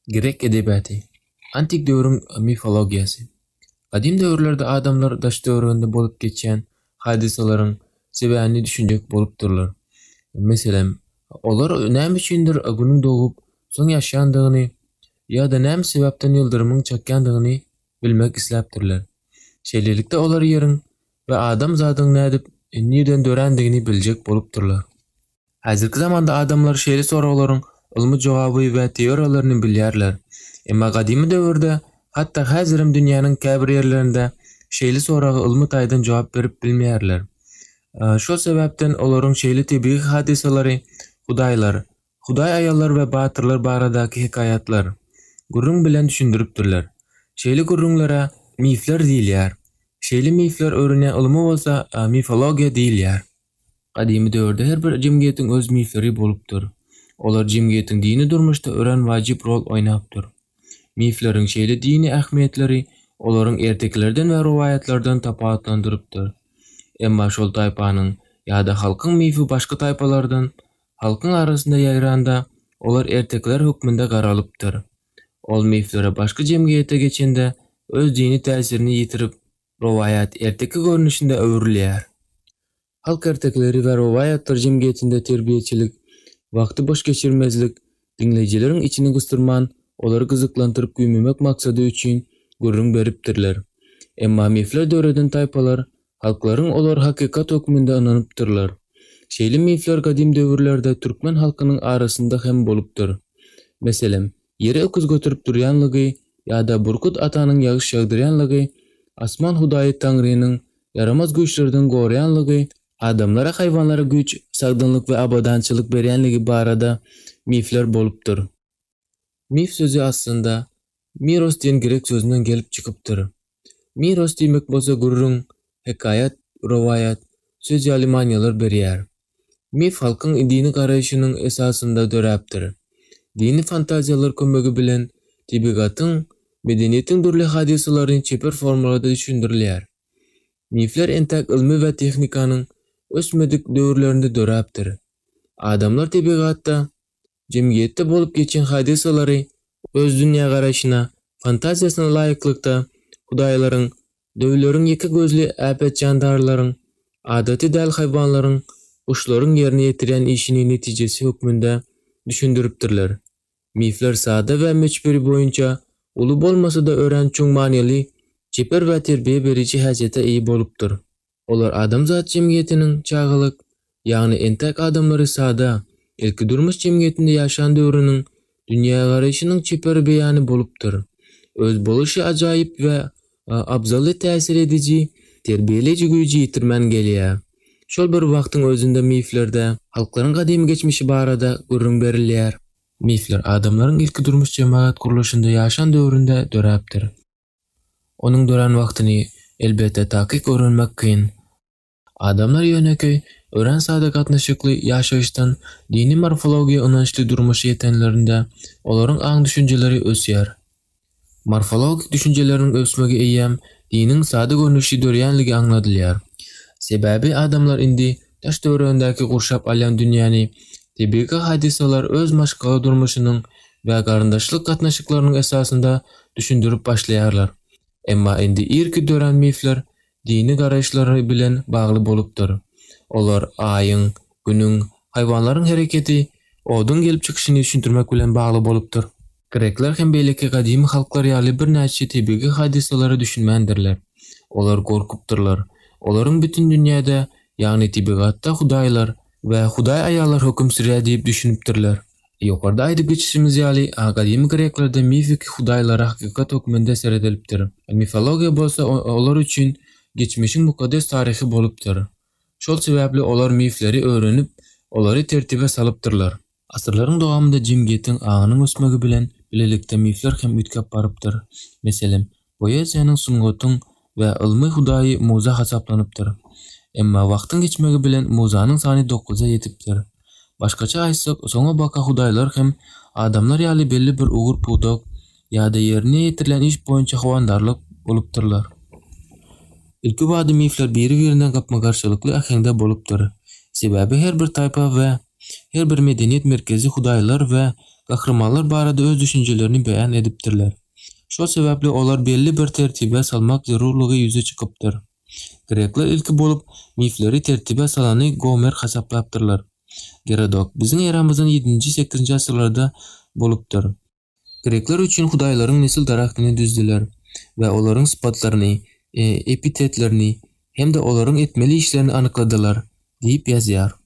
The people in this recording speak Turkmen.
Grek edebiýaty. Antik döwrüň mifologiýasy. Gadym döwürlerde adamlar daş-töwereginde bolup geçýän hadysalaryň sebäbini düşünjek bolupdyrlar. Meselem, olar näme üçindir Günüň dogup, soň ýaşýandygyny ýa-da näme sebäpden ýyldyrymyň çakýandygyny bilmek isläpdirler. Şeýlelikde olar Ýeriň we adamzadyň nädip, nirden dörändigini biljek bolupdyrlar. Häzirki zamanda adamlar şeýle soraglaryň ylmy jogaby we teoriýalaryny bilýärler. Emma gadymy döwürde, hatda häzirem dünýäniň käbir ýerlerinde şeýle soraga ylmy taýdan jogap berip bilmeýärler. Şol sebäpden olaryň şeýle tebigy hadysalary hudaýlar, hudaý aýallar we batyrlar baradaky hekaýatlar, gürrüň bilen düşündiripdirler. Şeýle gürrüňlere mifler diýilýär. Şeýle mifler öwrenýän ylyma bolsa mifologiýa diýilýär. Gadymy döwürde her bir jemgyýetiň öz mifleri bolupdyr. Olar jemgyýetiň dini durmuşda örän wajyp rol oýnapdyr. Mifleriň şeýle dini ähmiýetleri olaryň ertekilerden we rowaýatlardan tapawutlandyrypdyr. Emma şol taýpanyň ýa-da halkyň mifi başga taýpalardan halkyň arasynda ýaýranda, olar ertekiler hökmünde garalypdyr. Ol miflere başga jemgyýete geçende öz dini täsirini ýitirip, rowaýat erteki görnüşinde öwrülýär. Halk ertekileri we rowaýatlar jemgyýetinde terbiýeçilik, wagty boş geçirmezlik, diňleýjileriň içini gysdyrman, olary gyzyklandyryp güýmemek maksady üçin gürrüň beripdirler. Emma mifler döreden taýpalar, halklaryň olar hakykat hökmünde ynanypdyrlar. Şeýle mifler gadym döwürlerde türkmen halkynyň arasynda hem bolupdyr. Meselem, Ýeri öküz göterip durýanlygy ýa-da Burkut atanyň ýagyş ýagdyrýanlygy, asman hudaýy Taňrynyň ýaramaz güýçlerden goraýanlygy, adamlara haýwanlara güýç, sagdynlyk we abadançylyk berýänligi barada mifler bolupdyr. Mif sözi aslynda miros diýen grek sözünden gelip çykypdyr. Miros diýmek bolsa gürrüň, hekaýat, rowaýat, söz ýaly manylar berýär. Mif halkyň dini garaýşynyň esasynda döräpdir. Dini fantaziýalar kömegi bilen tebigatyň, medeniýetiň dürli hadysalary çeper formalarda düşündirilýär. Mifler entäk ylmy we tehnikanyň ösmedik döwürlerinde döräpdir. Adamlar tebigatda, jemgyýetde bolup geçen hadysalary öz dünýägaraýşyna, fantaziýasyna laýyklykda hudaýlaryň, döwleriň ýeke gözli äpet jandarlaryň, adaty däl haýwanlaryň, guşlaryň ýerine ýetirýän işini netijesi hökmünde düşündiripdirler. Mifler sada we möçberi boýunça uly bolmasa-da örän çuň manyly, çeper we terbiýe beriji häsiýete eýe bolupdyr. Olar adamzat jemgyýetiniň çagalyk, ýagny entäk adamlary sada, ilkidurmuş jemgyýetinde ýaşan döwrüniň dünýägaraýşynyň çeper beýany bolupdyr. Öz boluşy ajaýyp we abzally täsir ediji, terbiýeleýji güýji ýitirmän gelýär. Şol bir wagtyň özünde miflerde halklaryň gadymy geçmişi barada gürrüň berilýär. Mifler adamlaryň ilkidurmuş jemagat gurluşynda ýaşan döwründe döräpdir. Onuň dörän wagtyny, elbetde, takyk öwrenmek kyn. Adamlar ýönekeý, örän sada gatnaşykly ýaşaýyşdan dini morfologiýa ynançly durmuşa ýetenlerinde olaryň aň-düşünjeleri ösýär. Morfologik düşünjeleriniň ösmegi eýýäm diniň sada görnüşi dörýänligi aňladylýar. Sebäbi adamlar indi daş-töweregindäki gurşap alýan dünýäni, tebigy hadysalar öz maşgala durmuşynyň we garyndaşlyk gatnaşyklarynyň esasynda düşündirip başlaýarlar. Emma indi irki dörän mifler dini garaýyşlary bilen bagly bolupdyr. Olar Aýyň, Günüň, haýwanlaryň hereketi, oduň gelip çykyşyny düşündirmek bilen bagly bolupdyr. Grekler hem beýleki gadymy halklar ýaly birnäçe tebigy hadysalara düşünmändirler. Olar gorkupdyrlar. Olaryň bütin dünýäde, ýagny tebigatda hudaýlar we hudaý aýallar höküm sürýär diýip düşünipdirler. Ýokarda aýdyp geçişimiz ýaly, gadymy greklerde mifiki hudaýlara hakykat hökmünde seredilipdir. Mifologiýa bolsa olar üçin geçmişiň mukaddes taryhy bolupdyr. Şol sebäpli olar mifleri öwrenip, olary tertibe salypdyrlar. Asyrlaryň dowamynda jemgyýetiň aňynyň ösmegi bilen bilelikde mifler hem üýtgäp barypdyr. Meselem, poeziýanyň, sungatyň we ylmy hudaýy Muza hasaplanypdyr. Emma wagtyň geçmegi bilen Muzanyň sany dokuza ýetipdir. Başgaça aýtsak, soňabaka hudaýlar hem adamlar ýaly belli bir ugur-pudak ýa-da ýerine ýetirilen iş boýunça howandarlyk bolupdyrlar. Ilkibada mifler biri-birinden gapma-garşylykly äheňde bolupdyr. Sebäbi her bir taýpa we her bir medeniýet merkezi hudaýlar we. gahrymanlar barada öz düşünjelerini beýan edipdirler. Şol sebäpli olar belli bir tertibe salmak zerurlygy ýüze çykypdyr. Grekler ilki bolup mifleri tertibe salany Gomer hasaplapdyrlar. Gerodot biziň eramyzdan ýedinji-sekizinji asyrlarda bolupdyr. Grekler üçin hudaýlaryň nesil daragtyny düzdüler we olaryň sypatlaryny, epitetlerini hem-de olaryň etmeli işlerini anykladylar diýip ýazýar.